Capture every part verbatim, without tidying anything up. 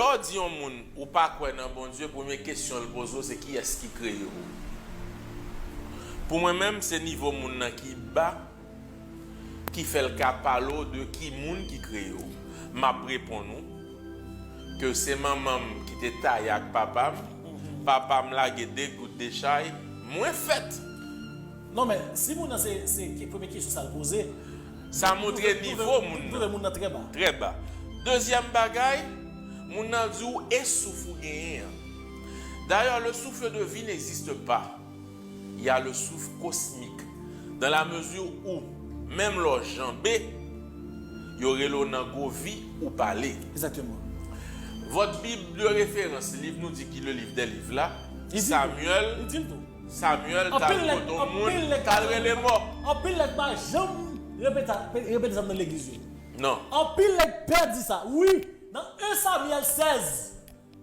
Lè w di yon moun ou pa kwè nan Bondye, premye kesyon l poze w se kiyès ki kreye w. Pou mwen menm, se nivo moun nan ki ba ki fè l ka pale w de ki moun ki kreye w. M ap reponn ou ke se manman m ki te taye ak papa m, papa m lage de gout de chay, mwen fèt. Non, men si moun nan se, se ke- premye kesyon sa l poze, Sa montre nivo moun nan. Twouve moun nan trè ba. Trè ba. Dezyèm bagay, moun nan di w e souf ou genyen an. D'ailleurs, le souffle de vie n'existe pas. Il y a le souffle cosmique. Dans la mesure où, menm lè w janbe, yo rele w nan gwo vi ou pale. Exactement. Votre Bible de référence, liv nou di ki le livre des livres la, Li di l tou. Samuel, Li di l tou. Samuel t al Anpil nèg, kote yon anpil moun, nèg t al rele mò. Anpil nèg pa janm repete, repete sa nan legliz yo. Non. Anpil nèg pèdi sa. Wi, nan en Samyèl sèz,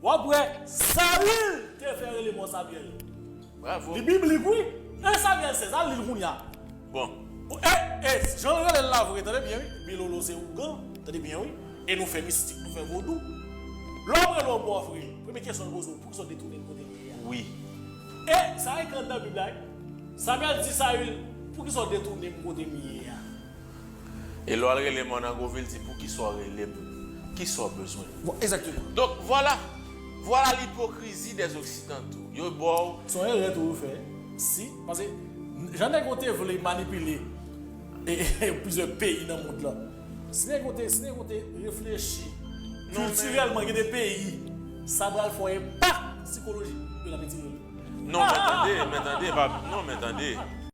w ap wè Saül te fè rele mò Samyèl. Bravo. Li biblik, wi. En Samyèl sèz, al li l kounye a. Bon. E, e, jan l rele l la vre, tande byen, wi. Bilolo se ougan, tande byen, wi. E nou fè mistik, nou fè vodou. Lè w rele w mò vre, premye kesyon l poze w, poukisa w detounen m kote m ye a? Wi. E sa ekri anndan Bib la, wi. Samyèl di Saül, poukisa w detounen m kote m ye a? E lè w al rele mò nan gwo vi, l di, poukisa w rele m? Kisa w bezwen? Bon, egzakteman. Donk, vwala. Vwala lipokrizi dè Oksidanto. Yo ba w Se yon erè tou ou fè. Si, paske jan nèg yo te vle manipile e, e, e, plizyè peyi nan mond lan. Si nèg yo te, si nèg yo te reflechi Non, men- kiltirèlman, gen de peyi, sa pral fè yon enpak sikolojik yo nan peyi. Non, men tande, men tande, pa, non, men tande.